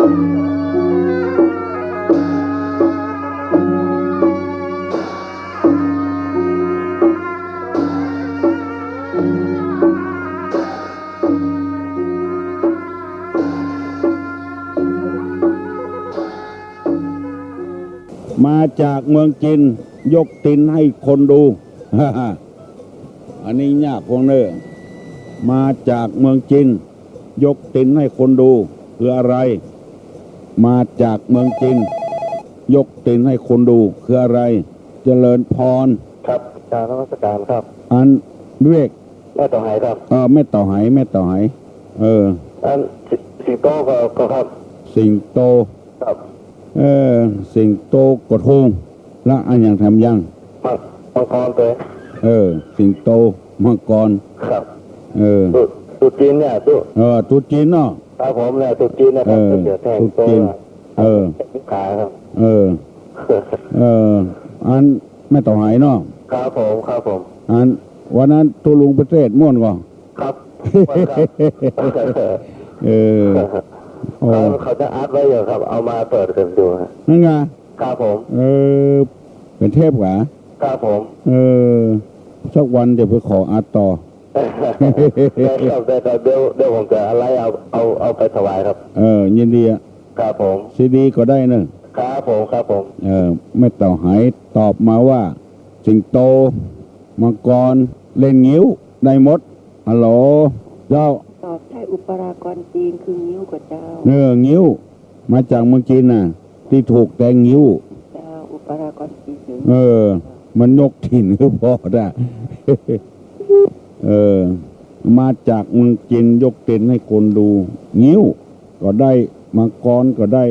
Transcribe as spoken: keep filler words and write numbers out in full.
มาจากเมืองจีน ยกตีนให้คนดู อันนี้ยากพวกเนอะ มาจากเมืองจีน ยกตีนให้คนดู คืออะไร มาจากเมืองจีน ยกตีนให้คนดู คืออะไร เจริญพร ครับ กราบนมัสการครับ อันวิเวก แม่เต่าไหครับ เออ แม่เต่าไห แม่เต่าไห เออ อันสิ สิงโตก็ ก็ครับ สิงโต ครับ เออ สิงโตก็ถูก ละอันอย่างแถมยัง มัง มังกรตัว เออ สิงโต มังกร ครับ เออ ตุ๊ ตุ๊จีนเนี่ย ตุ๊ เออ ตุ๊จีนเนาะ ครับผมเนี่ย ตุ๊จีนนะครับ เออ เสือแท่ง ตุ๊จีน โตอะ เออ ขายครับ เออ เออ อันแม่เต่าไหเนาะ ครับผม ครับผม อันวันนั้นตุ๊ลุงไปเตร็ดม่วนก่อ ครับ ครับ เออ โอ้ เขา เขาจะอัดไว้อยู่ครับ เอามาเปิดกันดูฮะ นั่นไง ครับผม เออ เป็นเทปเหรอ ครับผม เออ สักวันจะไปขออัดต่อ ได้ครับ ได้ครับ เดี๋ยว เดี๋ยวผมจะอะไรเอา เอา เอาไปถวายครับ เออ ยินดีอะ ครับผม ซีดีก็ได้เนอะ ครับผม ครับผม เออ แม่เต่าไหตอบมาว่า สิงโต มังกร เล่นงิ้ว ได้หมด ฮัลโหล เจ้า ตอบได้ อุปรากรจีนคืองิ้วก่อเจ้า เออ งิ้ว มาจากเมืองจีนน่ะ ตี้ถูกแตงงิ้ว เจ้า อุปรากรจีน เออ มันยกตีนหื้อพ่อได้ เออ มาจากเมืองจีน ยกตีนให้คนดู งิ้วก็ได้ มังกรก็ได้